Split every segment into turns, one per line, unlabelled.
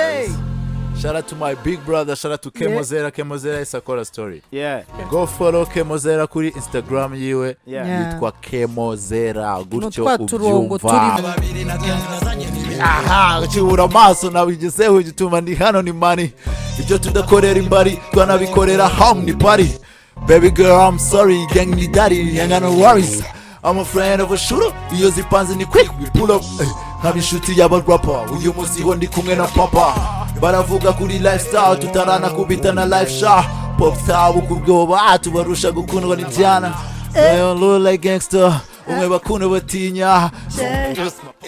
Hey.
Shout out to my big brother, shout out to Kemozera. Kemozera is akora story. Go follow Kemozera kuri Instagram yiwe. Yitwa Kemozera gutyo
Twa turongo
ubyumva.
Turimo.
Aha, ukibura amaso nabigezeho, igituma ndi hano ni money. Ibyo tudakorera imbari twanabikorera home ni party. Baby girl, I'm sorry, gang ni daddy, ain't got no worries. I'm a friend of a shooter, iyo zipanze ni quick we pull up. Nkaba inshuti y'abarapa, uyu munsi ho ndi kumwe na papa. Baravuga kuri lifestyle, tutaranakubita na life sha. Pop star ukubwoba, tubarusha gukundwa n'ibyana. They don't look like gangster, umwe bakunda batinya.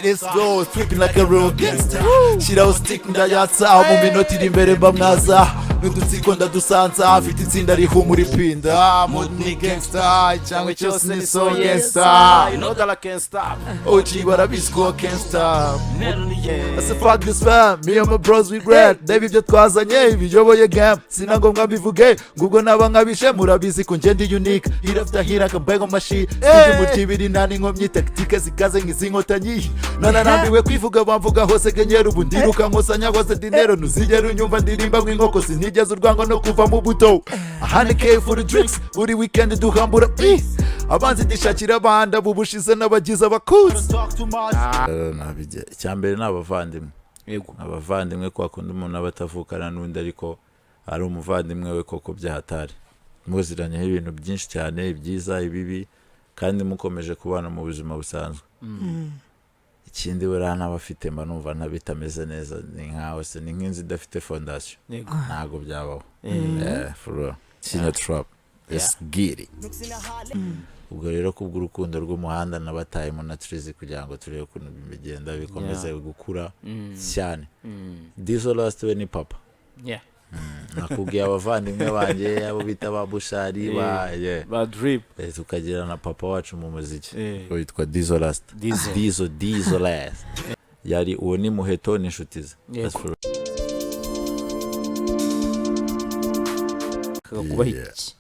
Let's go, tripping like a real gangster. Shiraho stick ndayatsa, mu minota iri imbere mba mwaza. N'udutsiko ndadusanza, mfite itsinda rihumura ipinda. Mood ni gangster, cyangwa cyose ni so gangster.
You know that I can't stop.
OG barabizi ko can't stop. I said fuck this fam, me and my bros we great. Ndeba ibyo twazanye, biyoboye game. Sina ngombwa mbivuge, ngubwo naba nkabishe murabizi ko njye ndi unique. Hit after hit I can bang on my shit. Sinzi mu kibiri nta n'inkomyi, tactique zikaze nk'iz'inkotanyi. Nanarambiwe kwivuga bamvuga hose genyera ubu ndiruka nkusanya hose dinero ntuzigera unyumva ndirimba nk'inkoko sinigeze urwango no kuva mu buto. Ahandi K for the drinks, buri weekend duhambura i. Abanzi dishakira abandi abo ubushize n'abagize abakunzi. Icya mbere ni abavandimwe. Abavandimwe, kwa kundi umuntu aba atavukana n'undi ariko ari umuvandimwe we koko byahatari, muziranyeho ibintu byinshi cyane, ibyiza, ibibi, kandi mukomeje kubana mu buzima busanzwe. Ikindi buriya n'abafite mba numva bitameze neza, ni nkawe se, ni nk'inzu idafite fondasiyo. Ntabwo byabaho. For real. Kinya Trap, let's get it. Ubwo rero kubw'urukundo rw'umuhanda nabatayemo na Trizi kugira ngo turebe ukuntu bigenda bikomeze gukura cyane. Dizo Last we ni papa. Nakubwiye abavandimwe banjye, abo bita ba Bushari ba yeah.
Ba Drip.
Tukagira na papa wacu mu muziki witwa Dizo Last.
Dizo.
Dizo Last yari uwo ni Muheto n'inshuti ze.
Yego.
That's for
Kubaha iki?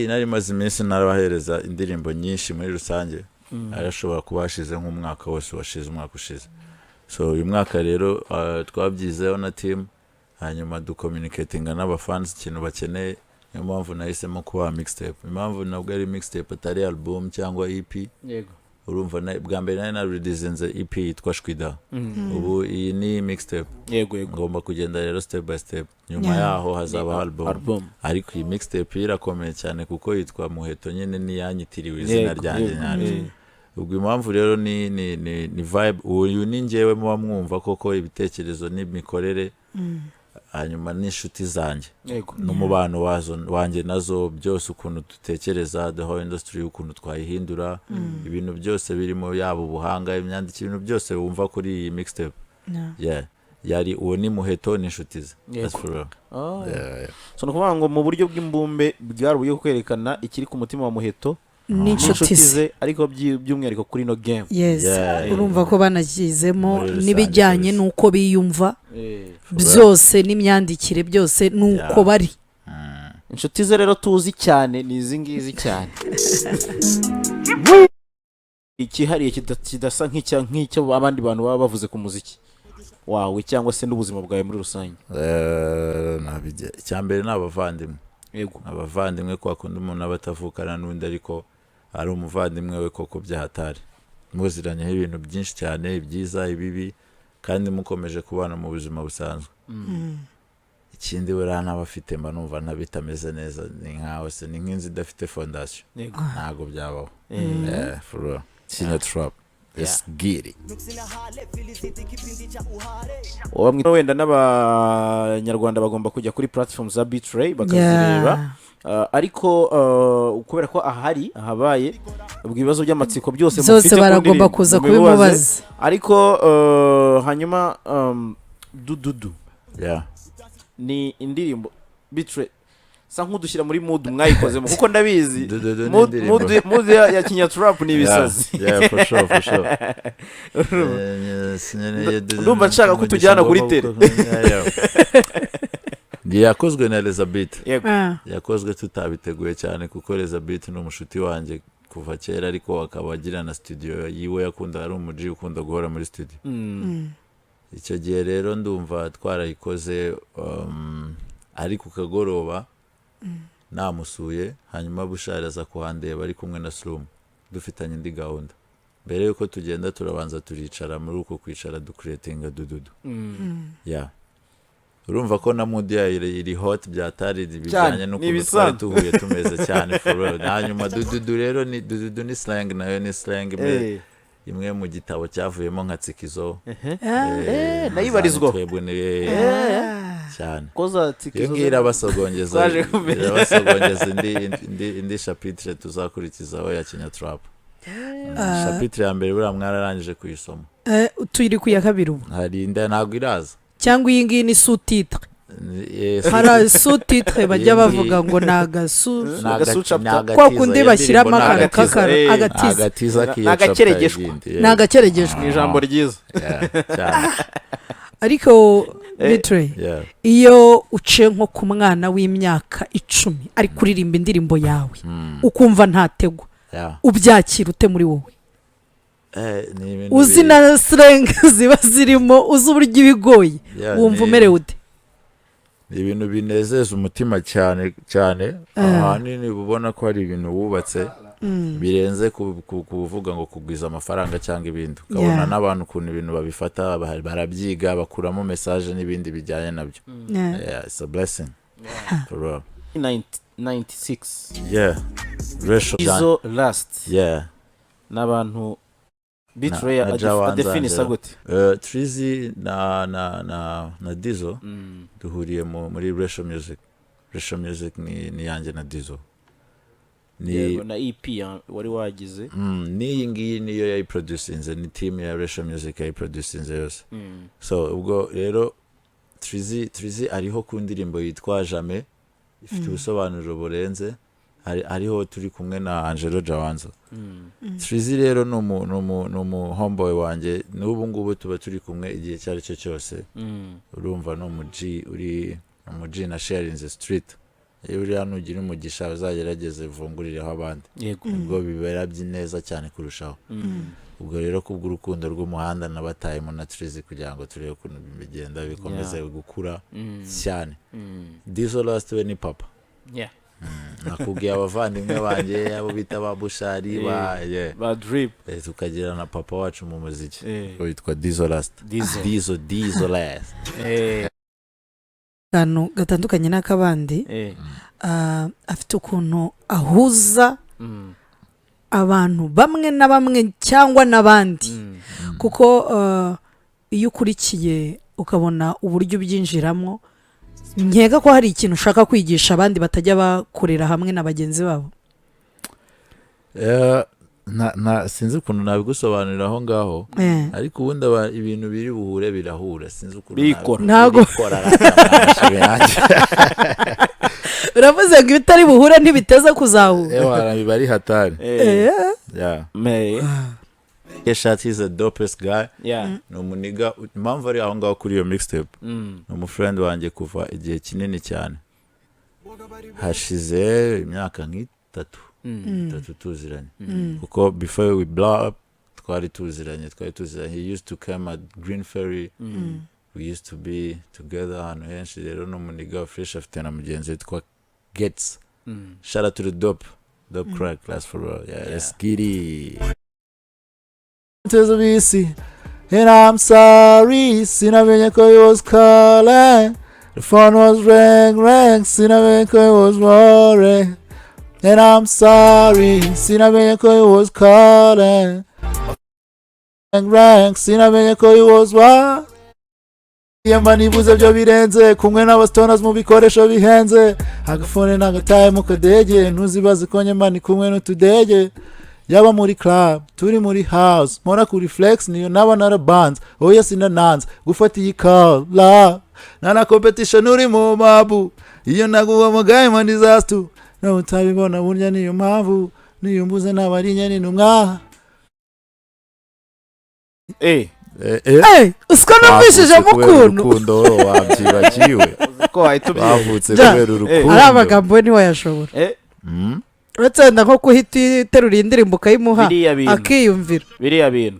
Nari maze iminsi narabahereza indirimbo nyinshi muri rusange, arashobora kuba hashize nk'umwaka wose washize, umwaka ushize. So uyu mwaka rero twabyizeho na team, hanyuma ducommunicatinga n'abafans ikintu bakeneye. Niyo mpamvu nahisemo kubaha mixtape. Impamvu nabwo ari mixtape atari album cyangwa EP, urumva bwa mbere nari nareleasinze EP yitwa Shwida, ubu iyi ni mixtape.
yego yego
Ngomba kugenda rero step by step, nyuma yaho hazaba album.
Album.
Ariko iyi mixtape yo irakomeye cyane kuko yitwa Muheto nyine, niyanyitiriwe izina ryanjye nyaryo. Ubwo impamvu rero ni vibe, uyu ni njyewe muba mwumva koko, ibitekerezo n'imikorere, hanyuma n'inshuti zanjye n'umubano wazo wanjye nazo, byose ukuntu dutekereza the whole industry, ukuntu twayihindura, ibintu byose birimo, yaba ubuhanga, imyandikire, ibintu byose wumva kuri iyi mixtape. Yeah, yari uwo ni Muheto n'inshuti ze. That's for real. Yeah.
So ni ukuvuga ngo mu buryo bw'imbumbe bwari uburyo bwo kwerekana ikiri ku mutima wa Muheto
n'inshuti ze,
ariko by'umwihariko kuri ino game.
Yes. Urumva ko banashyizemo
Muri rusange
n'ibijyanye
kabisa.
n'uko biyumva byose n'imyandikire byose n'uko bari.
Inshuti ze rero tuzi cyane ni izi ngizi cyane, ikihariye kidasa nk'icyo abandi bantu baba bavuze ku muziki wawe cyangwa se n'ubuzima bwawe muri rusange.
Icya mbere ni abavandimwe. Abavandimwe, kwa kundi umuntu aba atavukana n'undi ariko ari umuvandimwe we koko byahatari, muziranyeho ibintu byinshi cyane, ibyiza, ibibi, kandi mukomeje kubana mu buzima busanzwe. Ikindi buriya n'abafite mba numva bitameze neza, ni nkawe se, ni nk'inzu idafite fondasiyo. Ntabwo byabaho. For real. Kinya Trap, let's get it.
Bamwe wenda n'abanyarwanda bagomba kujya kuri platform za B-Threy bakazireba. Ariko kubera ko ahari ahabaye ubwo ibibazo by'amatsiko byose
Byose
mufite ku
baragomba
ndirimbo,
kuza
mubibaze.
kubimubaza.
Ariko hanyuma Dududu ni indirimbo B-Threy sa nk'udushyira muri mood mwayikozemo, kuko ndabizi
Dududu ni indirimbo.
Mood ya Kinyatrap ni ibisazi.
Yeah, for sure, for sure.
Ndumva nshaka ko tujyana kuri tele.
Yakozwe na Elizabeth. Yakozwe tutabiteguye cyane kuko Elizabeth ni umushuti wanjye kuva kera, ariko akaba agira na studio yiwe yakunda, ari umuji ukunda guhora muri studio. Icyo gihe rero ndumva twarayikoze ari ku kagoroba namusuye, hanyuma Bushari aza kuhandeba ari kumwe na Slum, dufitanye indi gahunda. Mbere yuko tugenda turabanza turicara, muri uko kwicara ducreatinga Dududu. Yeah, urumva ko na mood yayo iri hot byatari bijyanye
Cyane, ni
n'ukuntu twari
ibisanzwe.
tuhuye tumeze cyane, for real. Hanyuma Dududu rero ni Dududu, ni slang, nayo ni slang imwe, imwe mu gitabo cyavuyemo nka Tsikizo.
Nayo ibarizwaho.
Twebwe ni cyane.
Koza
Iyo
Tsikizo.
ngiyo irabasogongeza.
Twaje kumenya.
Irabasogongeza indi chapitre tuzakurikizaho ya Kinya Trap. Chapitre ya mbere buriya mwararangije kuyisoma.
Turi ku ya kabiri ubu.
Hari inda ntabwo iraza.
Cyangwa iyi ngiyi ni sous-titre?
Yes.
Hari sous-titre bajya
Iyi ngiyi-
bavuga ngo ni agasu
Ni
Agasuchapter.
ni agatiza.
Kwa kundi
Iyo
bashyiramo
ndirimbo ni
akantu
agatiza.
k'akantu agatiza.
Agatiza
Ni
k'iyo chapter
agakeregeshwa.
yindi,
Ni agakeregeshwa.
Ni ijambo ryiza.
Yeah, cyane.
Ariko B-Threy, iyo uciye nko ku mwana w'imyaka 10 ari kuririmba indirimbo yawe, ukumva ntategwa, ubyakira ute muri wowe?
Ni ibintu
Uzi na slang ziba zirimo, uzi uburyo ibigoye, wumva umerewe ute?
Ni ibintu binezeza umutima cyane cyane. Ahanini uba ubona ko hari ibintu wubatse birenze kuvuga ngo kugwiza amafaranga cyangwa ibindi, ukabona n'abantu ukuntu ibintu babifata, barabyiga, bakuramo message n'ibindi bijyanye nabyo. Yeah, it's a blessing for real.
96.
Yeah, Ratio.
Izo last n'abantu B-Threy
Na Jawanza
adefinisa
Angela.
gute?
Trizy na Dizo duhuriye muri Ratio Music. Ratio Music ni yanjye na Dizo, ni
Yego, na EP wari wagize.
N'iyi ngiyi niyo yayiproducinze, ni team ya Ratio Music yayiproducinze yose. So ubwo rero Trizy ariho ku ndirimbo yitwa Jamais, ifite ubusobanuro burenze. Hariho turi kumwe na Angelo Jawanza. Trizy rero ni umu homeboy wanjye, n'ubu ngubu tuba turi kumwe igihe icyo ari cyo cyose. Urumva ni umu G, uri umu G na sharing the street. Iyo uri hano ugira umugisha, uzagerageze uvungurireho abandi, ubwo bibera neza cyane kurushaho. Ubwo rero kubw'urukundo rw'umuhanda nabatayemo na Trizy kugira ngo turebe ukuntu bigenda bikomeze gukura cyane. Dizo Last we ni papa. Nakubwiye abavandimwe banjye, abo bita ba Bushari, ba yeah.
Ba Drip.
Tukagira na papa wacu mu muziki witwa Dizo Last.
Dizo.
Dizo Last.
Akantu gatandukanye n'akabandi, afite ukuntu ahuza abantu bamwe na bamwe cyangwa n'abandi, kuko iyo ukurikiye ukabona uburyo ubyinjiramo, nkeka ko hari ikintu ushaka kwigisha abandi batajya bakorera hamwe na bagenzi babo.
Na sinzi ukuntu nabigusobanurira aho ngaho, ariko ubundi ibintu biri buhure birahura, sinzi ukuntu
Birikora.
Birikora, rata, yanjye.
Uravuze ngo ibitari buhure ntibiteze kuzahura.
Ewa, biba ari hatari. Yeah.
Me
Keshat is the dopest guy. Ni umunigga, impamvu ari aho ngaho kuri iyo mixtape, ni umufriend wanjye kuva igihe kinini cyane, hashize imyaka nk'itatu itatu tuziranye, kuko before we blow up twari tuziranye. He used to come at Green Ferry, we used to be together ahantu henshi. Rero ni umunigga fresh, afite na mugenzi witwa Gets. Shout out to the dope dope crack class for real. Yeah, let's get it. Bisi. And I'm sorry, sinamenye ko he was calling. The phone was ring ring, sinamenye ko he was worried. And I'm sorry, sinamenye ko he was calling. Ring ring, sinamenye ko he was what? Yamba nibuze byo birenze kumwe n'abastoners mu bikoresho bihenze, agafone n'agataye mu kadege, ntuzibaze ko nyema ni kumwe n'utudege, yaba muri club turi muri house, mpora kuri flex, niyo naba narabanze, oya sinananze gufata iyi call la nta na competition uri mu mabu, iyo naguhamagaye man disaster no utabibona burya, niyo mpamvu niyo mbuze n'abarinya n'intumwa.
Usiko numvishijemo ukuntu
Urukundo wabyibagiwe.
Ko wahita ubyina.
Bavutse
Ja.
kubera urukundo.
Ari amagambo ntiwayashobora. Uretse wenda nko kuhita iterura iyi ndirimbo ukayimuha
Biriya bintu.
akiyumvira.
Biriya bintu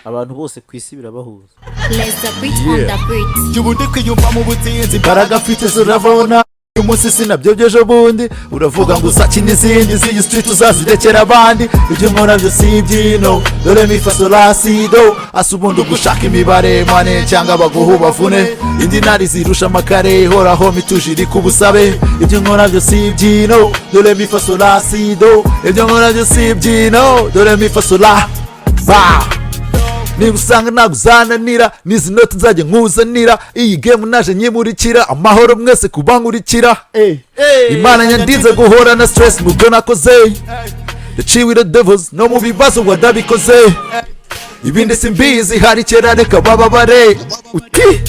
abantu bose ku isi birabahuza.
Let's the beat on the beat.
Ubu ndi kwiyumva mu butsinzi, imbaraga mfite zirabona. Uyu munsi sinabyo by'ejo bundi. Uravuga ngo uzakina izindi, z'iyi street uzazirekera abandi. Ibyo nkora byo si ibyino, dore mi fa sol la si do. Asa ubundi ugushaka imibare mane cyangwa baguha ubavune. Indi ntari zirusha amakare, ihoraho mituje iri ku busabe. Ibyo nkora byo si ibyino, dore mi fa sol la si do. Ibyo nkora byo si ibyino, dore mi fa sol la ba. Niba usanga ntabwo uzananira, n'izi noti nzajya nkuzanira. Iyi game naje nyimurikira amahoro mwese kubankurikira. Imana nyandinze guhora na stress mu byo nakoze. Yaciwe the devils no mu bibazo wadabikoze. Ibindi simbizi, hari kera, reka bababare uti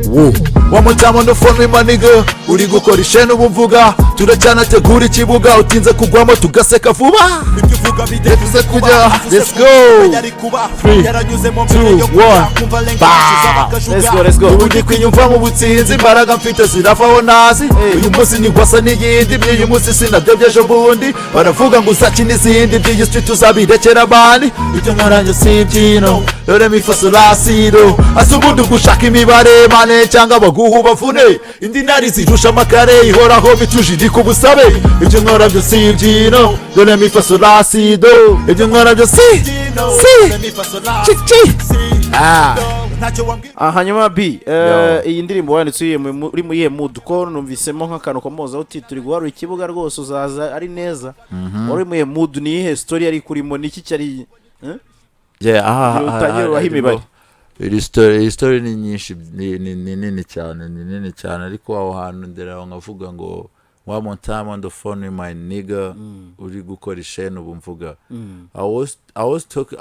wo. One more time on the phone with my nigga. Uri gukora ishene ubu mvuga, turacyanategura ikibuga. Utinze kugwamo tugaseka vuba.
Ibyo uvuga
Bivuze kujya. Let's go. Three, two, one. Bah.
Let's go, let's go.
Ubu ndi kwiyumva mu butsinzi, imbaraga mfite ziravaho nazi. Uyu munsi ntigwasa n'iyindi, by'uyu munsi sinabyo by'ejo bundi. Baravuga ngo uzakina izindi, by'iyi street uzabirekera abandi. Ibyo nkora njye si ibyino, dore mi fa sol la si do. Asa ubundi gushaka imibare mane cyangwa baguha ubavune. Indi ntari zirusha amakare, ihoraho bituje iri ku busabe. Ibyo nkora byo si ibyino, dore mi fa sol la si do. Ibyo nkora byo si si ci ci ah.
Ntacyo wambwira.
Ah, hanyuma B,
Yo.
iyi ndirimbo wanditse uri mu iyihe mood? Ko numvisemo nk'akantu komoza uti turi guharura ikibuga rwose, uzaza ari neza. Wari uri mu iyihe mood? Ni iyihe story yari kurimo? Niki cyari, eh?
Yeah, aha.
Kugira utangire ubahe imibare.
Iri story, iyi story ni nyinshi, ni nini cyane, ni nini cyane. Ariko aho hantu ndera nkavuga ngo "One more time on the phone with my nigga, uri gukora ishene ubu mvuga." I was talking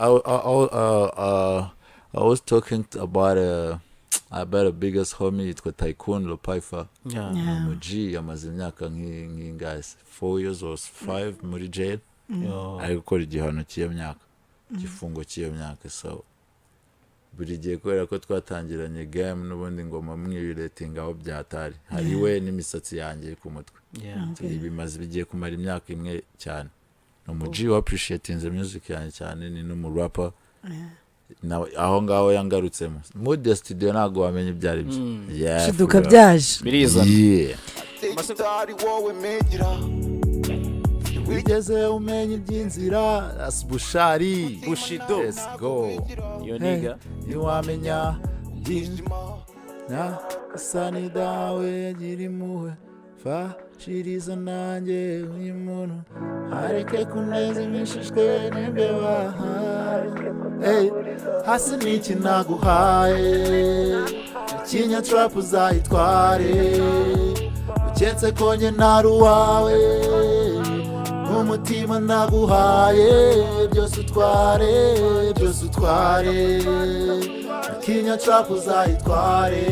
I was talking about a biggest homie yitwa Tycoon Lopaifa.
Yeah.
Mu G amaze imyaka nk'ingahe, 4 years or 5 muri jail.
Yo.
Ari gukora igihano cy'iyo myaka, igifungo cy'iyo myaka. So buri gihe kubera ko twatangiranye game n'ubundi ngoma mwirelatinga aho byatari hari we n'imisatsi yanjye iri ku mutwe. Bimaze, bigiye kumara imyaka imwe cyane. Ni umu G wa appreciatinze music yanjye cyane, ni n'umurapa nawe. Aho ngaho yangarutsemo mood ya studio, ntabwo wamenya ibyo ari byo. Yeah,
Shiduka
for real.
byaje.
Birizana.
Yeah.
Itari wowe megira.
Wigeze umenya iby'inzira Bushari?
Bushido.
Let's go.
Iyo niga.
Ntiwamenya na sani dawe yagira impuhwe, fashiriza nanjye uyu muntu areke kuneza imishishwe n'imbeba. Hey, hasi niki naguhaye ikinya trap uzayitware. Uketse ko njye ntari uwawe, n'umutima naguhaye byose utware, byose utware. Kinya trap uzayitware.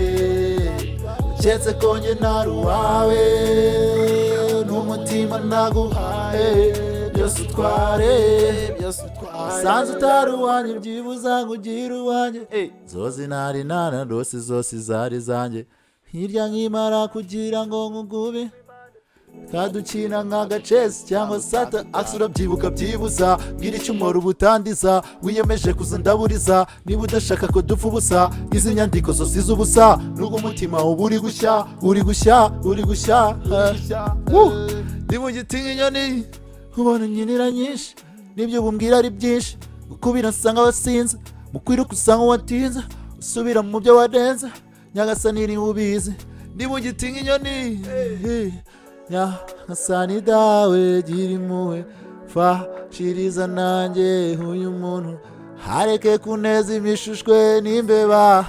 Uketse ko njye ntari uwawe, n'umutima naguhaye byose utware,
Byose utware.
Sanze utari uwanjye, byibuza ngo ugire uwanjye.
Hey.
Zozi nari nararose zose zari zanjye hirya, nkimara kugira ngo nkugube kadukina nk'agacesi cyangwa sata akisi. Urabyibuka? Byibuza mbwira icyo umworo ubutandiza. Wiyemeje kuza ndaburiza. Niba udashaka ko dupfa ubusa, izi nyandiko zose z'ubusa, nubwo umutima uba uri gushya, uri gushya, uri gushya. Woo! Ndi mu giti nk'inyoni, ubona nyinira nyinshi, nibyo bumbwira ari byinshi. Gukubira nsanga wasinze, mu kwiruka usanga watinze, usubira mu byo warenze. Nyagasani ni ubizi. Ndi mu giti nk'inyoni. Nyagasani dawe gira impuhwe, fashiriza nanjye uyu muntu hareke kuneza imishushwe n'imbeba.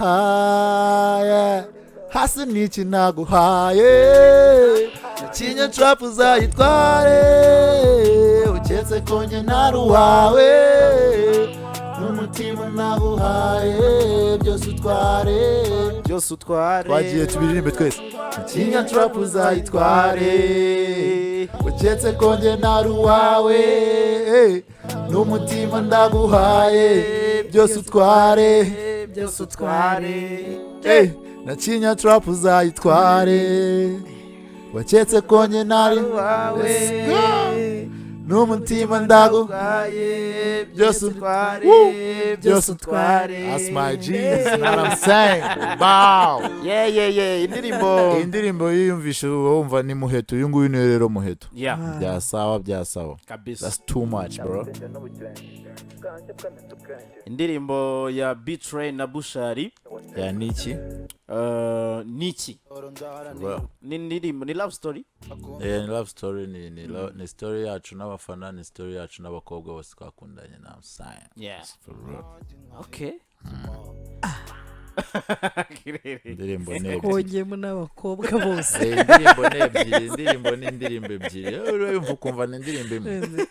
Yeah. Hasi niki naguhaye kinya trap uzayitware. Uketse ko njye ntari uwawe, n'umutima naguhaye byose utware.
Byose utware.
Twagiye, tubiririmbe twese. Kinya trap uzayitware. Uketse ko njye ntari uwawe, n'umutima ndaguhaye byose utware.
Byose utware.
Eh, na kinya trap uzayitware. Waketse ko njye ntari
Wawe.
Let's go. N'umutima ndaguhaye, byose
utware.
Woo!
Byose utware.
That's my G's, you know what I'm saying? Wow.
Yeah, indirimbo.
Iyi ndirimbo yiyumvishe wumva ni Muheto. Uyu nguyu niwe rero Muheto. Byasawa, byasawa.
Kabisa.
That's too much, bro.
Indirimbo ya B-Threy na Bushali.
Ya niki?
Niki?
Well,
Ni indirimbo, ni love story.
Yeah, ni love story, ni story yacu n'abafana, ni story yacu n'abakobwa bose twakundanye, na I'm saying. For real.
Okay.
Indirimbo ni ebyiri.
Kongeyemo n'abakobwa bose.
Eh, indirimbo ni ebyiri, indirimbo ni indirimbo ebyiri. Urumva ukumva ni indirimbo imwe.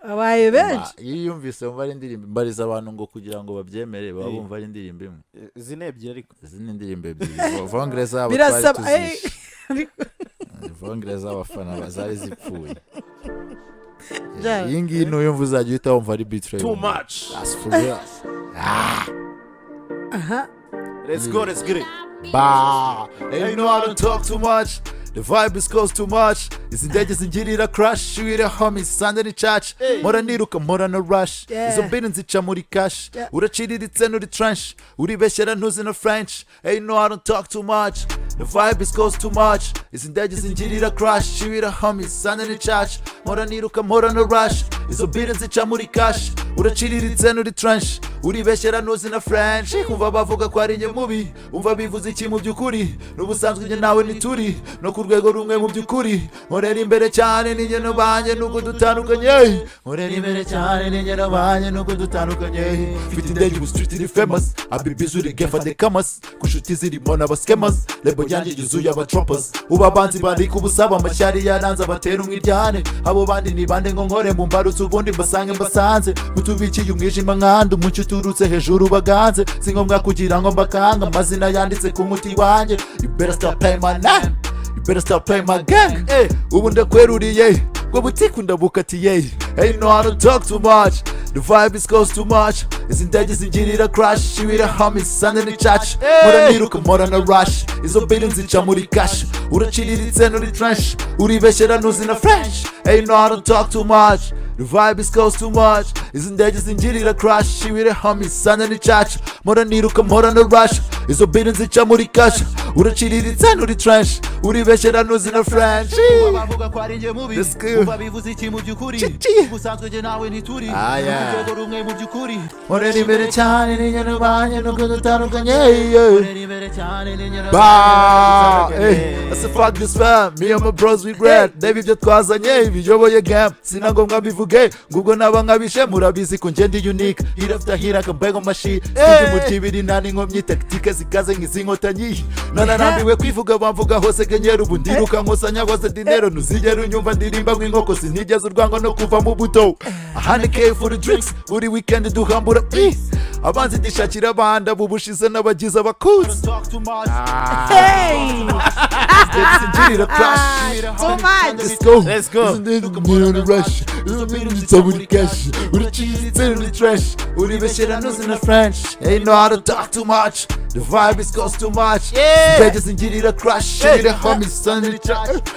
Abaye benshi.
Iyo uyumvise wumva ari indirimbo, mbariza abantu ngo kugira ngo babyemere baba bumva ari indirimbo imwe.
Izi ni ebyiri ariko.
Izi ni indirimbo ebyiri. Vongere zabo twari
Birasaba
tuzishe. Vongere z'abafana zari zipfuye. Iyi ngiyi nuyumva uzajya uhita wumva ari B-Threy.
Too much.
That's for real.
Aha.
Let's go, let's get it.
Bah. Hey, you know I don't talk too much. The vibe is close too much. Izi ndege zingirira crush with the homies Sunday ni church. Mpora niruka, mpora no rush. Izo mbiri nzica muri cash. Uraciriritse nuri trench. Uribeshyera ntuzi no French. Hey, you know I don't talk too much. The vibe is close too much. Izi ndege zingirira crush with the homies Sunday ni church. Mpora niruka, mpora no rush. Izo mbiri nzica muri cash. Uraciriritse nuri trench. Uribeshyera ntuzi na French. Kumva bavuga ko ari njye mubi, umva bivuze iki mu by'ukuri? N'ubusanzwe njye nawe ntituri no ku rwego rumwe mu by'ukuri. Nkorera imbere cyane n'ingeno banjye nubwo dutandukanye. Nkorera imbere cyane n'ingeno banjye nubwo dutandukanye. Mfite indege ubu street iri famous. Abibizi uri gefa de kamas. Ku nshuti zirimo n'abaskemas. Label yanjye yuzuye abatroppers. Ubu abanzi bari kubusaba amashyari yaranze abatera umwiryane. Abo bandi ni bande ngo nkore mu mbarutso ubundi mbasange mbasanze. Mutubikiye umwijima nkanda umucyo uturutse hejuru baganze. Si ngombwa kugira ngo mbakanga amazina yanditse ku muti wanjye. You better stop playing my name. You better stop playing my gang. Hey, ubu ndakweruriye ngo butiku ndabukatiye. Hey, you know I don't talk too much. The vibe is close too much. Izi ndege zingirira crush with the homies Sunday ni church. Mpora niruka, mpora na rush. Izo mbiri nzica muri cash. Uraciriritse nuri trench. Uribeshyera ntuzi na French. Hey, you know I don't talk too much. The vibe is close too much. Izi ndege zingirira crush with the homies Sunday ni church. Mpora niruka, mpora na rush. Izo mbiri nzica muri cash. Uraciriritse nuri trench. Uribeshyera ntuzi na French.
Bavuga ko ari njye mubi.
Let's go.
Umva bivuze iki mu by'ukuri?
Cici.
Ubusanzwe njye nawe ntituri
Ah, yeah.
ku rwego rumwe mu by'ukuri.
Nkorera imbere cyane n'ingeno banjye nubwo dutandukanye, yeah.
Nkorera imbere cyane n'ingeno.
Bah, hey, I said fuck this fam, me and my bros we red. Ndeba ibyo twazanye, ibiyoboye game. Sina ngombwa mbivuge, ngubwo naba nkabishe, murabizi ko njye ndi unique. Hit after hit, I can bang on my shit. Sinzi mu kibiri nta n'inkomyi, tactique zikaze nk'iz'inkotanyi. Nanarambiwe kwivuga bamvuga hose genyera, ubu ndiruka nkusanya hose dinero. Ntuzigera unyumva ndirimba nk'inkoko, sinigeze urwango no kuva mu buto. Ahandi K for the drinks, buri weekend duhambura. Abanzi dishakira abandi, abo ubushize n'abagize abakunzi.
Talk too much.
Hey!
Zingirira crush.
Too much.
Let's go.
Let's go.
Rush. Muri cash. Uracitse uri trash. Uribeshyera ntuzi na French. Hey, know how to talk too much. The vibe is goes too much.
Yeah.
Indege zingirira crush. Ngira homies son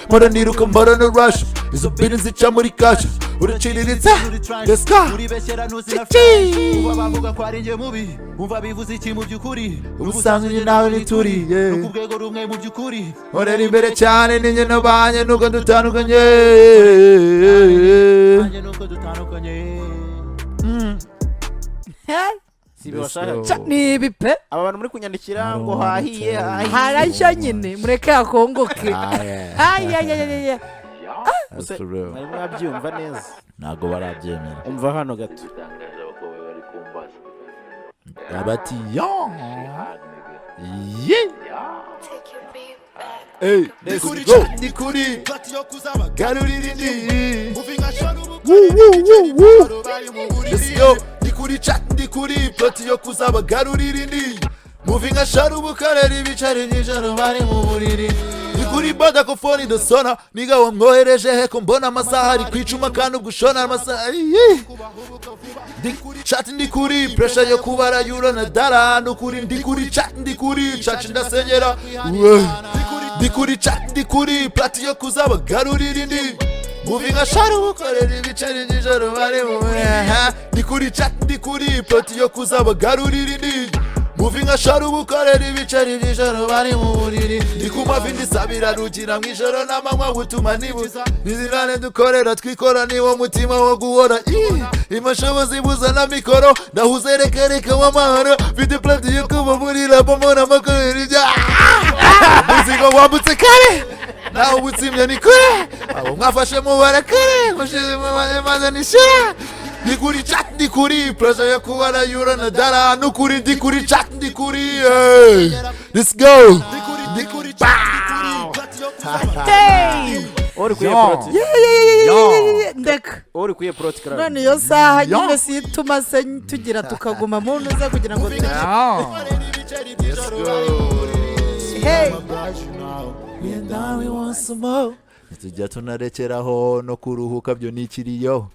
Mpora niruka, mpora no rush. Izo mbiri nzica muri cash. Uraciriritse. Let's go.
Uribeshyera ntuzi na
Cici.
French. Umva bavuga ko ari njye mubi. Umva bivuze iki mu by'ukuri?
Ubusanzwe njye nawe ntituri, yeah.
No ku rwego rumwe mu by'ukuri.
Nkorera imbere cyane n'ingeno banjye nubwo dutandukanye.
Nanjye nuko dutandukanye.
Si ibi washakaga?
Ca, ni ibi pe.
Aba bantu muri kunyandikira ngo hahiye, hahiye.
Harashya nyine, mureke hakongoke.
Ah, yeah.
Ayayayaya.
That's for real.
Mwari mwabyumva neza?
Ntabwo barabyemera.
Umva hano gato.
Bati yo ye. Hey, let's go. Ni kuri garurira indi. Woo, woo, woo, woo. Let's go. Ni kuri chat, ni kuri plot yo kuzaba garurira indi. Moving a shadow bukarera ibicari nijoro bari mu buriri. Ni kuri boda ko phone idasona. Niga wamwohereje he ko mbona amasaha ari kwicuma kandi ubwo ushona amasaha. Iye. Ndi chat, ndi kuri pressure yo kubara euro na dara. Nukuri ndi kuri chat, ndi kuri chat ndasenyera. Uwe. Ndi kuri chat, ndi kuri plot yo kuzaba garurira indi. Moving a shadow ukorera ibiceri nijoro bari mu ndi kuri chat, ndi kuri plot yo kuzabagarurira indi. Moving a shadow ukorera ibiceri nijoro bari mu buriri, ndi ku mavi ndisabira rugira mu ijoro n'amanywa gutuma nibuza izirane dukorera twikora niwo mutima wo guhora. Imashobozi buzana mikoro ndahuze, reka reka w'amahoro, mfite plot yo kuba muri rap mbona amakorera ibya umuzigo wambutse kare nawe ubutsimye ni kure, abo mwafashe mubarakare mushize maze nishyura. Ndi kuri chat, ndi kuri pressure yo kubara euro na dara, nukuri ndi kuri chat, ndi kuri, hey, let's go, ndi kuri.
Hey!
Uri kuye
Yo.
plot.
Yeah, ndeka.
Uri kuye plot kara.
None iyo saha nyine si ituma se tugira tukaguma mu ntuza kugira ngo tugire.
Let's go.
Hey.
Tujya tunarekeraho no kuruhuka byo nikiriyo.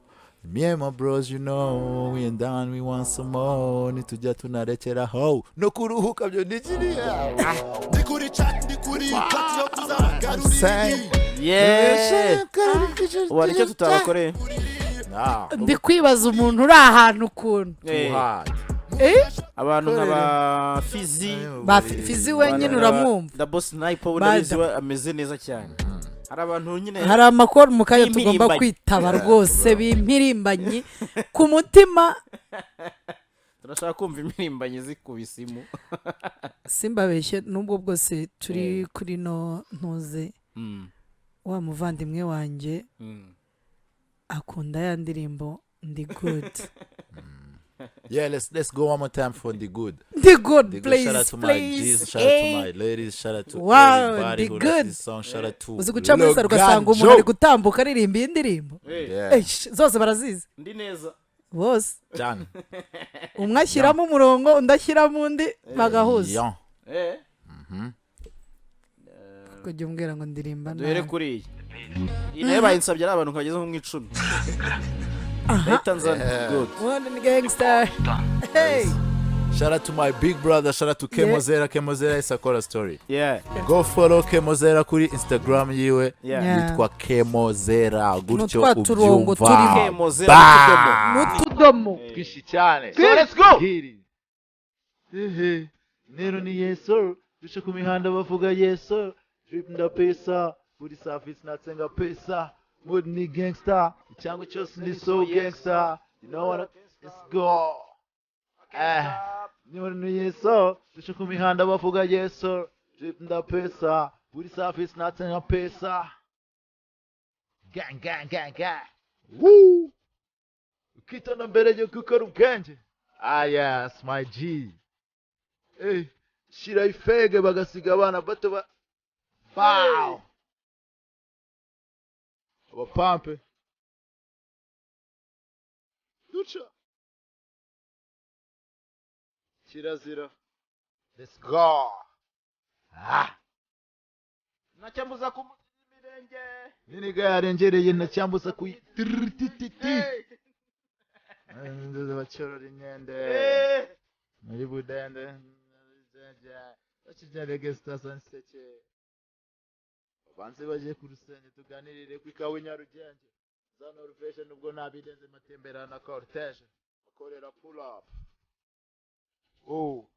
Me and my bros, you know, we ain't down, we want some more. Nitujya tunarekeraho no kuruhuka byo nikiriyo.
Yeah, ubu hari icyo tutabakoreye.
Ndi kwibaza umuntu uri ahantu ukuntu. Eh?
Abantu nka ba Fizi.
Ba Fizi wenyine uramwumva.
Da Boss Sniper we ndabizi we ameze neza cyane. Hari abantu nyine
Hari amakuru mu kanya tugomba
b'impirimbanyi.
kwitaba rwose, b'impirimbanyi ku mutima.
Turashaka kumva impirimbanyi zikubise imu.
Simbabeshye, nubwo bwose turi kuri no ntuze, wa muvandimwe wanjye akunda ya ndirimbo "Ndi Good".
Yeah, let's go one more time for "Ndi Good".
"Ndi Good".
"Ndi Good". Shout out
Please.
To my
Please.
G's, shout out to my ladies, shout out to
Wow,
everybody
"Ndi
who
Good".
likes this song. Shout out to
Uzi guca muri saro ugasanga umuntu ari gutambuka aririmba iyi ndirimbo.
Yeah.
Eish, zose barazizi.
Ndi neza.
Bose.
Done.
Umwe ashyiramo umurongo, undi ashyiramo undi, bagahuza.
Yeah.
Kujya umbwira ngo ndirimba
Duhere
nabi.
kuri iyi. Iyi nayo bayinsabye ari abantu nkageze nko mu 10, ndahita nzana "Good".
One gangster, hey.
Shout out to my big brother, shout out to Kemozera. Kemozera is a story. Go follow Kemozera kuri Instagram yiwe. Yitwa Kemozera gutyo
N'utwa turongo
ubyumva.
turimo.
Kemozera n'utudomo.
N'utudomo.
Twinshi cyane.
So let's go.
Hiri. Ehe. Nero ni yeso, duce ku mihanda bavuga yeso, drip nda pesa, buri service natsenga pesa, mood ni gangster, cyangwa cyose ni so gangster. You know what? Let's go. Eh. Nero ni yeso, duce ku mihanda bavuga yeso, drip nda pesa, buri service natsenga pesa. Gang gang gang gang. Woo! Ukitana mbere yo gukora ubwenge. Ah yes, my G. Eh, shira ifege bagasiga abana bato ba Bow. Abapampe. Duca. Kirazira. Let's go. Ah.
Nacyambuza kumusiza imirenge.
Niniga yarengereye nacyambuza kuyi. Bacorora inkende. Muri budende. Bakijyane gesitasa nseke. Banze baje ku rusenge tuganirire ku ikawa i Nyarugenge. Za Norvège nubwo nabirenze matembera na cortège. Bakorera pull up. Oh,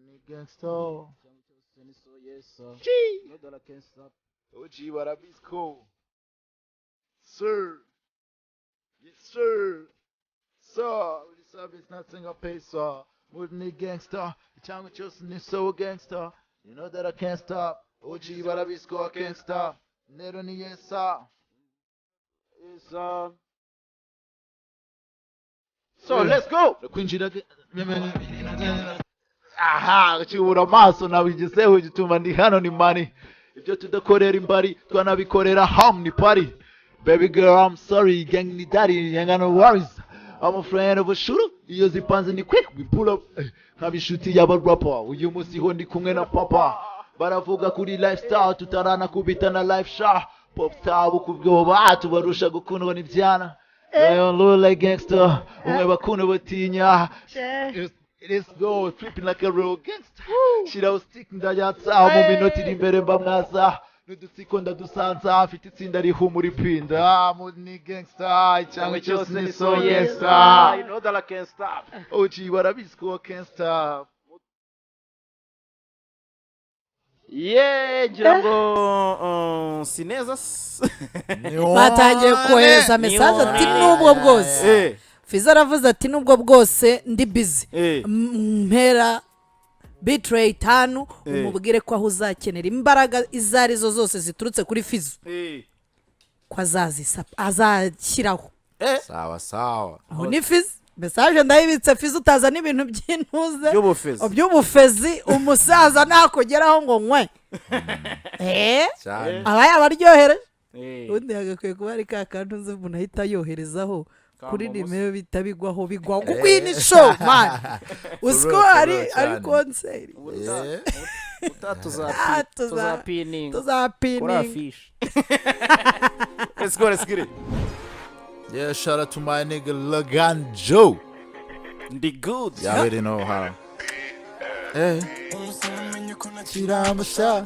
ni gangster. G. OG barabisco. Sir. Yes sir. Sir, uri service natsenga pesa. Mood ni gangster. Cyangwa cyose ni so gangster. You know that I can't stop. OG barabisco, I can't stop. Nero ni yes sir.
Yes sir. So let's go.
Kwinjira aha cyubura amaso nabigezeho gituma ndi hano ni mani ibyo tudakorera imbari twanabikorera home ni party. Baby girl, I'm sorry, gang ni daddy, ain't got no worries, I'm a friend of a shooter, iyo zipanze ni quick we pull up. Nkaba inshuti y'aba rapper, uyu munsi ho ndi kumwe na papa, baravuga kuri lifestyle tutarana kubita na life sha pop star kubwoba tubarusha gukundwa n'ibyana. They don't look like gangster, umwe bakunda batinya. Let's go, tripping like a real gangster. Shiraho stick ndayatsa mu minota iri imbere mba mwaza. N'udutsiko ndadusanza, mfite itsinda rihumura ipinda. Ni gangsta cyangwa cyose ni so gangsta.
You know that I can't stop.
OG barabizi ko can't stop.
Yeah, ngira ngo si neza.
Batangiye kohereza message ati nubwo bwose. Fiza aravuze ati nubwo bwose ndi busy. Mpera B-Threy 5 umubwire ko aho uzakenera imbaraga izo arizo zose ziturutse kuri Fizo. Ko azashyiraho.
Sawa sawa.
Aho ni Fizo. Message ndayibitse Fizo utaza n'ibintu by'intuze. By'ubufezi umusaza nakugeraho ngo nkwe. Aba yabaryohereje. Undi yagakwiye kuba ari ka kantu nzi umuntu ahita yoherezaho. Kuri nimero bitabigwaho bigwaho kuko iyi ni show man. Usiko ari concert. Tuzapininga.
Let's go, let's get it.
Yeah, shout out to my nigga Logan Joe.
The good.
Y'all already know how. Hey. Kiramusha.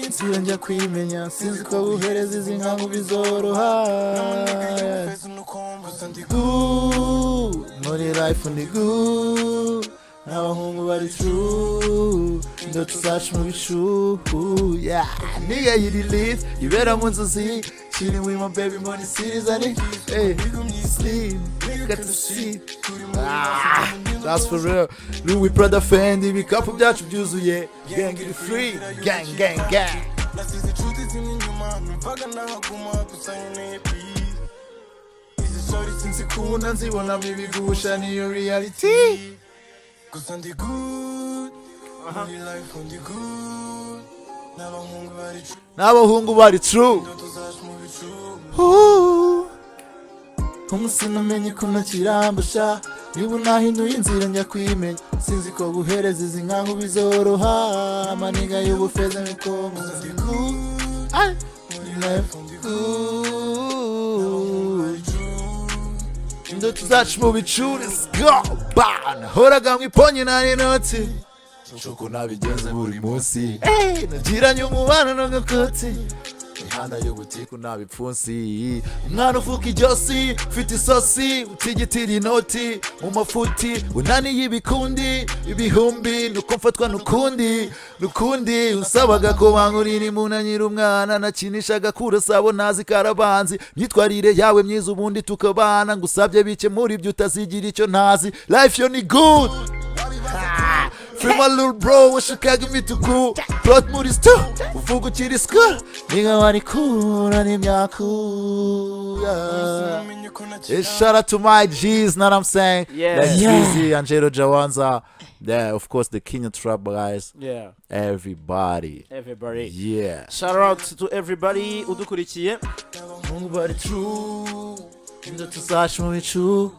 Inzira njya kwimenya sinzi ko guhereza izi nkangu bizoroha. Good muri life ni good. N'abahungu bari true. Indoto zacu mu bicu. Yeah, nigga yiri lit. Ibera mu nzozi. Chilling with my baby money series and hey, sleep, got to see. Ah, that's for real. Louis Prada Fendi, ibikapu byacu byuzuye. Gang is free, gang gang gang. Sinzikunda nzibona mibigusha niyo reality. N'abahungu bari true. Umunsi namenye ko ntakirambusha. Niba nahinduye inzira njya kwimenya. Sinzi ko guhereza izi nkangu bizoroha. Amaniga y'ubufeza niko muzi. Indoto zacu mu bicu. Let's go. Nahoraga mu iponye nari inoti. Nshoko nabigenze buri munsi. Nagiranye umubano n'agakoti. Imihanda y'ubutiku ntabipfunsi. Umwana uvuka ijosi ufite isosi utigitira inoti mu mafuti unaniye ibikundi ibihumbi nuko mfatwa nukundi nukundi usabaga ko bankurira imuna nyiri umwana nakinishaga kurasabo nazi karabanzi myitwarire yawe myiza ubundi tukabana ngusabye bike muri ibyo utazigira icyo ntazi. Life yo ni good. Free my little bro, washakaga imituku. Plot muri sto, uvuga ukiri school. Nigga wari cool, n'imyaku. Shout out to my G's, know what I'm saying?
Yeah.
That's Drizzy, Angelo Jawanza. Yeah, of course, the King of Trap guys.
Yeah.
Everybody.
Everybody.
Yeah.
Shout out to everybody udukurikiye.
Everybody true. Indoto zacu mu bicu.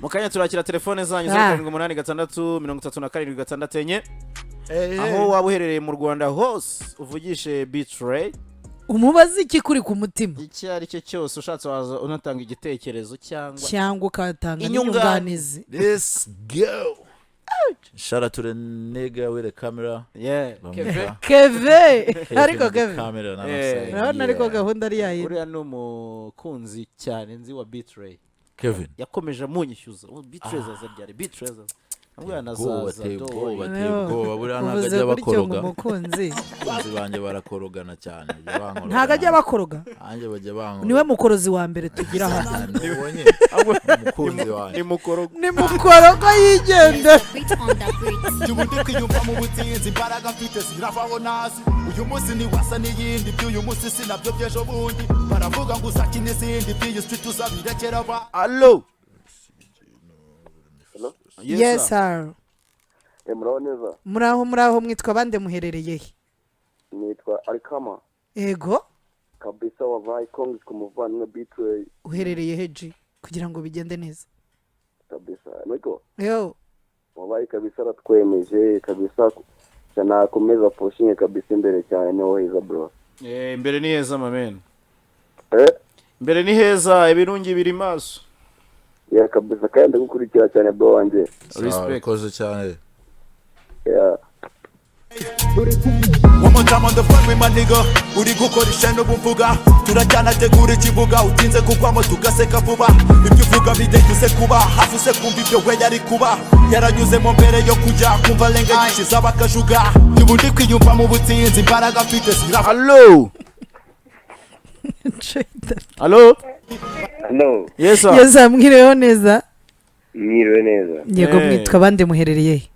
Mu kanya turakira telefone zanyu 0786 37 64. Aho waba uherereye mu Rwanda hose uvugishe B-Threy.
Umubaze iki kuri ku mutima.
Icyo ari cyo cyose ushatse waza unatanga igitekerezo cyangwa
ukatanga inyunganizi.
Let's go. Shout out to the nigga with the camera.
Yeah.
Keve. Ariko Keve. Urabona ariko gahunda ari yayo.
Uriya ni umukunzi cyane nzi wa B-Threy.
Kevin
yakomeje amunyishyuza B-Threy azaryari B-Threy amwana azaza
ubwoba buriya ntabwo ajya bakoroga.
Umukunzi
banjye barakorogana cyane.
Ntabwo ajya bakoroga.
Anjye bajya bankoroga.
Niwe mukorozi wa mbere tugira hano.
Nubonye umukunzi wanjye
ni mukorogo
ni mukorogo yigendera.
Ubundi kwiyumva mu butsinzi imbaraga mfite ziravaho nazi. Uyu munsi ni wasa n'iyindi by'uyu munsi sinabyo by'ejo bundi. Baravuga ngo uzakina izindi by'iyi street uzabirekera ba.
Allo.
Yes sir.
Muraho neza.
Muraho mwitwa bande muherereye he?
Nitwa Alikama.
Ego.
Kabisa wa Vikings ku muvandimwe B-Threy.
Uherereye he G kugira ngo bigende neza?
Kabisa. Niko.
Yo.
Wabaye kabisa aratwemeje kabisa cyane akomeza pushinge kabisa imbere cyane niho heza bro.
Imbere ni heza mamen. Imbere ni heza ibirungi biri maso.
Yeah kabisa kandi ndagukurikira cyane bro wanjye.
Respect koze cyane.
Yeah.
One more time on the phone with my nigga. Uri gukora isheno bumvuga. Turajyana tegura ikibuga. Utinze kugwamo tugaseka vuba. Ibyo uvuga bidahise kuba. Hafi use kumva ibyo we yari kuba. Yaranyuzemo mbere yo kujya. Kumva lenga nyinshi z'abakajuga. Ubundi kwiyumva mu butsinzi. Imbaraga mfite zirava.
Allo, allo.
Hello.
Yes sir.
Yes, mwiriweho neza.
Mwiriwe neza.
Yego. Mwitwa abandi, muherereye he?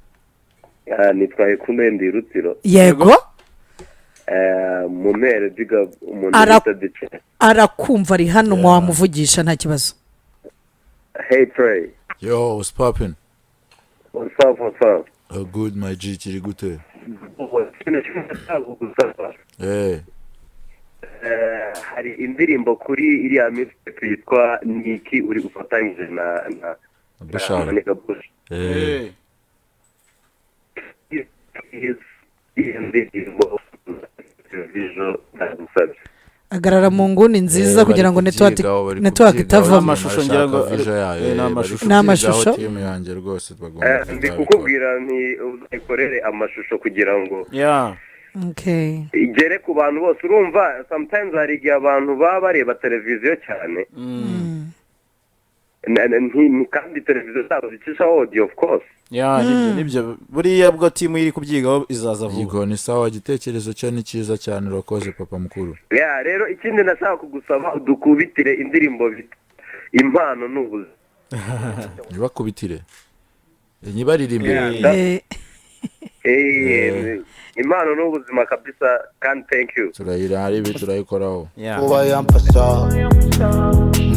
Nitwa Ekumbe, ndi Rutsiro.
Yego.
Mu mpere biga umuntu bita Bice.
Arakumva, ari hano, wamuvugisha nta kibazo.
Hey Trey.
Yo, what's poppin?
What's up, what's up?
Oh, good, my G, kiri gute?
Ikintu kimwe nashaka kugusaba. Hari indirimbo kuri iriya mixtape yitwa Niki uri gufatanyije na
Bushara.
Monica Bush. Iyo ndirimbo television ndagusabye.
Agarara mu nguni nziza kugira ngo
Bari
network
kubyigaho, bari
network
kubyigaho,
itavamo.
Amashusho ngira ngo-
barashaka vision yayo,
ni
bari
amashusho.
Ni amashusho.
kubyigaho, team yanjye rwose bagomba
Ndi
kuzabikora.
kukubwira nti uzayikorere amashusho kugira ngo igere ku bantu bose. Urumva, sometimes hari igihe abantu baba bareba televiziyo cyane, kandi televiziyo zabo zicishaho audio, of course.
Yeah, nibyo, nibyo. Buriya bwo team iri kubyigaho, izaza vuba.
Yego, ni sawa, igitekerezo cyo ni cyiza cyane, urakoze papa mukuru.
Yeah, rero ikindi nashaka kugusaba, dukubitire indirimbo bita Impano ni Ubuzima.
Ntibakubitire, ntibaririmbire.
Impano ni Ubuzima kabisa, kandi thank you.
Turayira ibi, turayikoraho.
Kuba yamfasha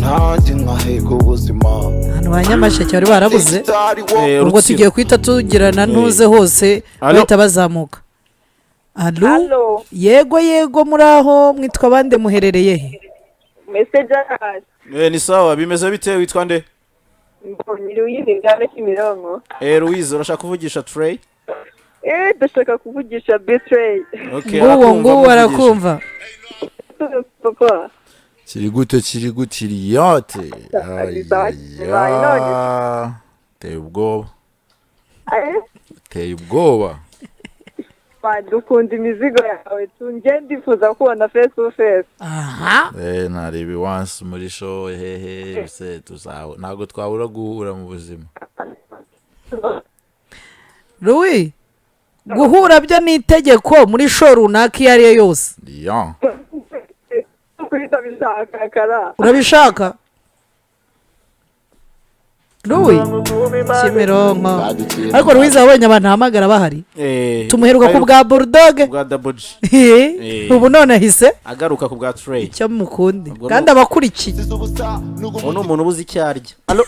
nanjye nkahiga ubuzima.
Ahantu ba Nyamasheke bari barabuze. Ubwo
Rutsiro.
Tugiye guhita tugirana ntuze hose.
Allo?
Bahita bazamuka. Allo, yego yego, muri aho, mwitwa bande, muherereye he?
Message.
Ni sawa, bimeze bite, witwa nde?
Mbonye Louise Ngame, Kimironko.
Louise, urashaka kuvugisha Trey?
Ndashaka kuvugisha B-Threy.
Okay,
Nguwo
arakumva,
nguwo.
muvugishe.
Arakumva.
Papa.
Kiri gute, kiri gute, iriyote?
Sawa.
Teye ubwoba, teye ubwoba.
Dukunda imizigo yawe tu, njye ndifuza kubona face to face.
Aha.
Ntareba iwansi muri show hehe se tuzaho, ntabwo twabura guhura mu buzima.
Louis, guhura byo ni itegeko muri show runaka iyo ari yo yose.
Ya.
Kuri ndabishaka kara.
Urabishaka, Louis Kimironko? Ariko Louis wabonye abantu ahamagara bahari. Tumuheruka ku bwa Bulldog.
Bwa Double G.
Ubu none ahise
agaruka ku bwa Trey.
Icyo mukundi
Ubwo
kandi abakurikiye.
Uwo ni umuntu ubuze icyo arya. Allo,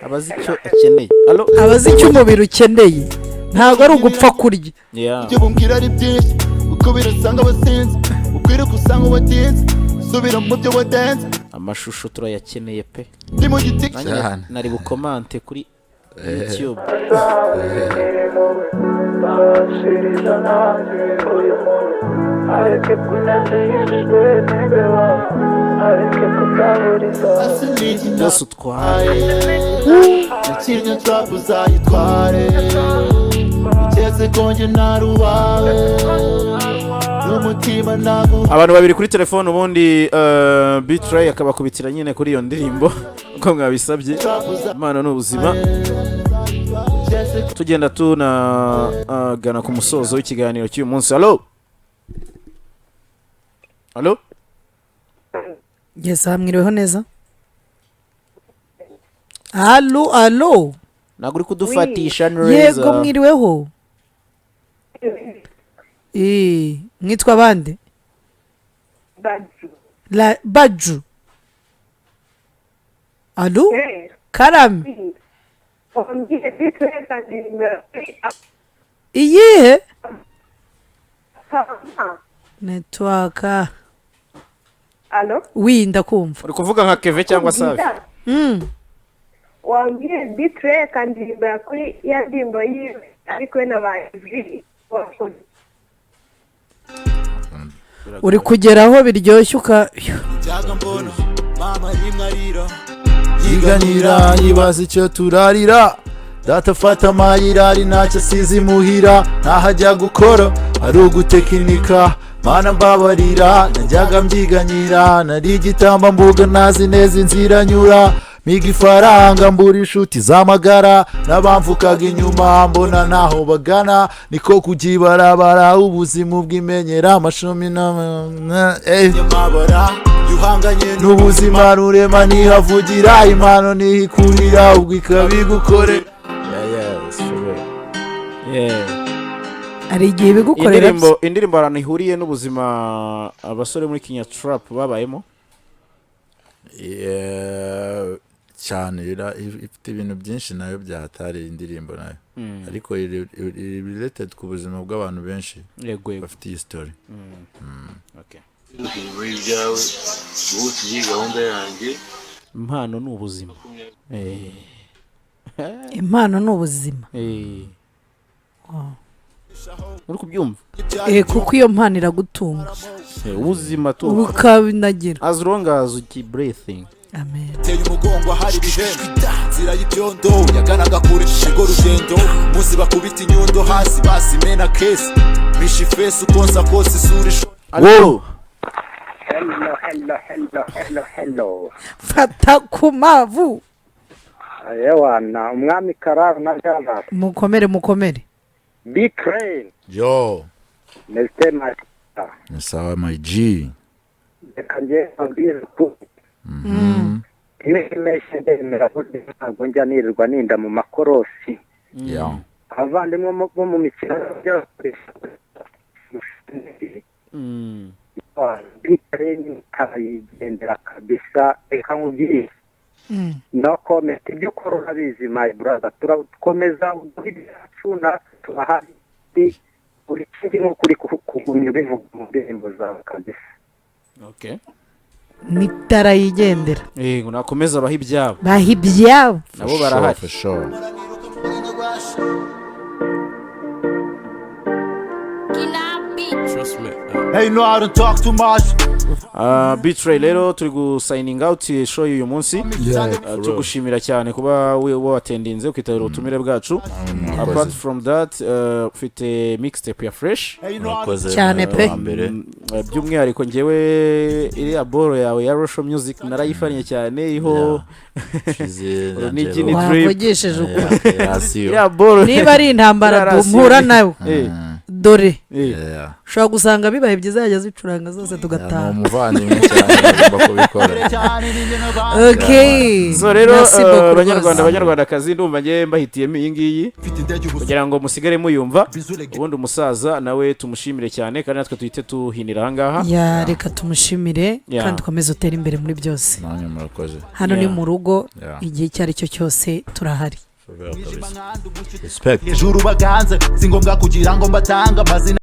abazi icyo akeneye. Allo.
Abazi icyo umubiri ukeneye, ntabwo ari ugupfa kurya.
Ibyo bumbwira ari byinshi, ukubira usanga abasinzi, ukwiruka usanga uwatinze, subira mu byo wadenze.
Amashusho turayakeneye pe.
Ndi mu giti.
Nanjye
Cyane.
nari bukomante kuri YouTube.
Bashiriza nanjye uyu muntu areke kunezejwe n'imbeba, areke kutaburiza.
Byose utwaye.
Nakinnye trap uzayitware, ukeze ko njye ntari uwawe n'umutima ntabwo.
Abantu babiri kuri telefone, ubundi B-Threy akabakubitira nyine kuri iyo ndirimbo uko mwabisabye, Impano ni Ubuzima. Tugenda tunagana ku musozo w'ikiganiro cy'uyu munsi. Allo, allo.
Yes, mwiriweho neza, allo, allo.
Ntabwo uri kudufatisha neza.
Yego, mwiriweho. Mwitwa bande?
Baju.
La Baju, allo, karame.
Wambwiye B-Threy kandi nimero.
Iyihe network?
Allo.
Wi, ndakumva.
Uri kuvuga nka Keve cyangwa Safi.
Wambwiye B-Threy kandi nimero kuri ya ndirimbo yiwe ariko we na ba Ivry wakoze.
Uri kugera aho biryoshye uka
Njyaga mbona mama rimwe arira.
Yiganira, yibaza icyo turarira. Data afata amayira ari ntacyo asize imuhira, ntahajya gukora ari ugutekinika. Mana mbabarira, najyaga mbyiganyira, nari igitambambuga ntazi neza inzira nyura. Miga ifaranga mbura inshuti z'amagara, n'abamvukaga inyuma mbona ntaho bagana, niko kujya ibarabara ubuzima bw'imenyera amashumi n'amabara yuhanganye n'ubuzima. Rurema ntihavugira, impano ntihikurira, ubwo ikabigukorera. Yeah, it's for real.
Hari igihe bigukorera.
Indirimbo ahantu ihuriye n'ubuzima abasore muri Kinya Trap babayemo?
Yeah, cyane. Ifite ibintu byinshi nayo byahatari indirimbo nayo, ariko iri related ku buzima bw'abantu benshi
Yego.
bafite iyi story.
Okay.
Muri ibyawe ubu tugiye gahunda yanjye.
Impano ni ubuzima.
Impano ni ubuzima.
Uri kubyumva?
Kuko iyo mpano iragutunga.
Ubuzima tu
Ukabinagira.
As long as you keep breathing.
Amen.
Teye umugongo ahari ibihembo, inzira y'ibyondo yaganaga kure, nirwo rugendo. Munsi bakubita inyundo hasi basimena kesi misha ifesi uko nsa kose isura isho.
Allo?
Hello, hello, hello, hello, hello.
Fata ku mavu.
Yewana, umwami Kararo na Java.
Mukomere, mukomere.
Big Train.
Yo.
Mr. Marita.
Ni sawa, my G.
Reka njye mbabwire ukuri. Iyo imeshye ndemera, burya ntabwo njya nirirwa ninda mu makorosi. Abavandimwe bo mu mikino bakoresha Big Train arayigendera kabisa. Reka nkubwire. No comment, ibyo ukora urabizi, my brother. Turakomeza uduha ibyacu, natwe turahari. Buri kindi ni ukuri kugumya ubivuga mu ndirimbo zawe kabisa.
Okay.
Nitara yigendera.
Ngo nakomeza abaha ibyabo.
Baha ibyabo.
Nabo barahari.
For sure.
Trust me.
Hey, no, I don't talk too much.
B-Threy, rero turi gusigning out show y'uyu munsi.
Yeah, for real.
Tugushimira cyane kuba we watendinze ukitabira ubutumire bwacu.
Murakoze.
Apart from that, ufite mixtape ya fresh.
Murakoze.
Cyane pe.
Wa mbere.
By'umwihariko njyewe iriya boro yawe ya Rosho Music narayifaniye cyane, iriho
Shize.
Urunigi ni drip.
Wavugishije ukuri.
Rasiyo.
Iriya boro.
Niba ari intambara
Iriya rasiyo.
mpura nawe, dore ushobora gusanga bibaye byiza yajya zicuranga zose
Ni
tugataha.
umuvandimwe cyane, agomba kubikora.
Okay.
So rero
Merci beaucoup
abanyarwanda,
rwose.
abanyarwandakazi, ndumva ngewe mbahitiyemo iyi ngiyi kugira ngo musigare muyumva. Ubundi umusaza nawe tumushimire cyane, kandi natwe tuhite tuhinira ahangaha.
Ya, reka tumushimire kandi ukomeze utere imbere muri byose.
Namwe murakoze.
Hano ni mu rugo, igihe icyo ari cyo cyose turahari.
For real kabisa. Respect.
Hejuru baganze, si ngombwa kugira ngo mbatanga amazina.